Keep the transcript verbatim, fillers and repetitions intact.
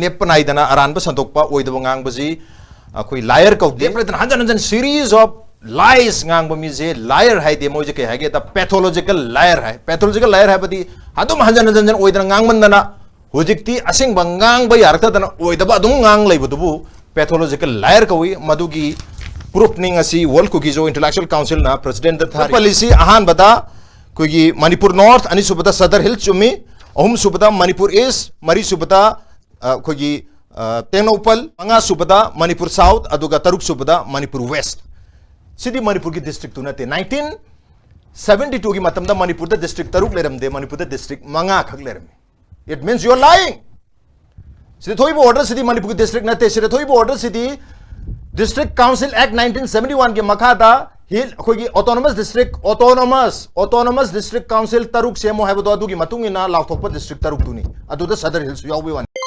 ꯅꯦꯞꯄ ꯅꯥꯏꯗꯅ ꯑꯔꯥꯟꯕ ꯁꯟꯗꯣꯛꯄ, ꯑꯣꯏꯗꯕ ꯉꯥꯡꯕꯁꯤ ꯑꯩꯈꯣꯏ liar ꯀꯧꯗꯦ꯫ ꯂꯦꯞꯄ ꯂꯩꯇꯅ ꯍꯟꯖꯟ ꯍꯟꯖꯟ series of lies ꯉꯥꯡꯕ ꯃꯤꯁꯦ liar ꯍꯥꯏꯗꯦ꯫ ꯃꯣꯏꯁꯦ ꯀꯩ ꯍꯥꯏꯒꯦꯗ, pathological liar ꯍꯥꯏ꯫ Pathological liar ꯍꯥꯏꯕꯗꯤ ꯑꯗꯨꯝ ꯍꯟꯖꯟ ꯍꯟꯖꯟ ꯍꯟꯖꯟ ꯑꯣꯏꯗꯅ ꯉꯥꯡꯃꯟꯗꯅ ꯍꯧꯖꯤꯛꯇꯤ ꯑꯁꯦꯡꯕ ꯉꯥꯡꯕ ꯌꯥꯔꯛꯇꯗꯅ ꯑꯣꯏꯗꯕ ꯑꯗꯨꯝ ꯉꯥꯡ ꯂꯩꯕꯗꯨꯕꯨ pathological liar ꯀꯧꯏ꯫ ꯃꯗꯨꯒꯤ proofꯅꯤ ꯉꯁꯤ World Kuki-Zo Intellectual Councilꯅ presidentꯇ ꯊꯥꯔꯤ꯫ ꯄꯜꯂꯤꯁꯤ ꯑꯍꯥꯟꯕꯗ ꯑꯩꯈꯣꯏꯒꯤ ꯃꯅꯤꯄꯨꯔ North, ꯑꯅꯤꯁꯨꯕꯗ Sadar Hills ꯆꯨꯝꯃꯤ, ꯑꯍꯨꯝꯁꯨꯕꯗ ꯃꯅꯤꯄꯨꯔ East, ꯃꯔꯤꯁꯨꯕꯗ, ꯑ, ꯑꯩꯈꯣꯏꯒꯤ, ꯑ, ꯇꯦꯡꯅꯧꯄꯜ, ꯃꯉꯥꯁꯨꯕꯗ ꯃꯅꯤꯄꯨꯔ South, ꯑꯗꯨꯒ ꯇꯔꯨꯛꯁꯨꯕꯗ ꯃꯅꯤꯄꯨꯔ West꯫ ꯁꯤꯗꯤ ꯃꯅꯤꯄꯨꯔꯒꯤ districtꯇꯨ ꯅꯠꯇꯦ꯫ Nineteen seventy twoꯒꯤ ꯃꯇꯝꯗ ꯃꯅꯤꯄꯨꯔꯗ district ꯇꯔꯨꯛ ꯂꯩꯔꯝꯗꯦ, ꯃꯅꯤꯄꯨꯔꯗ district ꯃꯉꯥ ꯈꯛ ꯂꯩꯔꯝꯃꯤ꯫ It means you are lying. ꯁꯤꯗ ꯊꯣꯛꯏꯕ orderꯁꯤꯗꯤ ꯃꯅꯤꯄꯨꯔꯒꯤ district ꯅꯠꯇꯦ꯫ ꯁꯤꯗ ꯊꯣꯛꯏꯕ orderꯁꯤꯗꯤ District Council Act nineteen seventy oneꯒꯤ ꯃꯈꯥꯗ hill, ꯑꯩꯈꯣꯏꯒꯤ autonomous district, autonomous, autonomous district council ꯇꯔꯨꯛ ꯁꯦꯝꯃꯣ ꯍꯥꯏꯕꯗꯣ, ꯑꯗꯨꯒꯤ ꯃꯇꯨꯡ ꯏꯟꯅ ꯂꯥꯎꯊꯣꯛꯄ district ꯇꯔꯨꯛꯇꯨꯅꯤ꯫ ꯑꯗꯨꯗ Sadar Hillsꯁꯨ ꯌꯥꯎꯕꯩ ꯋꯥꯅꯤ꯫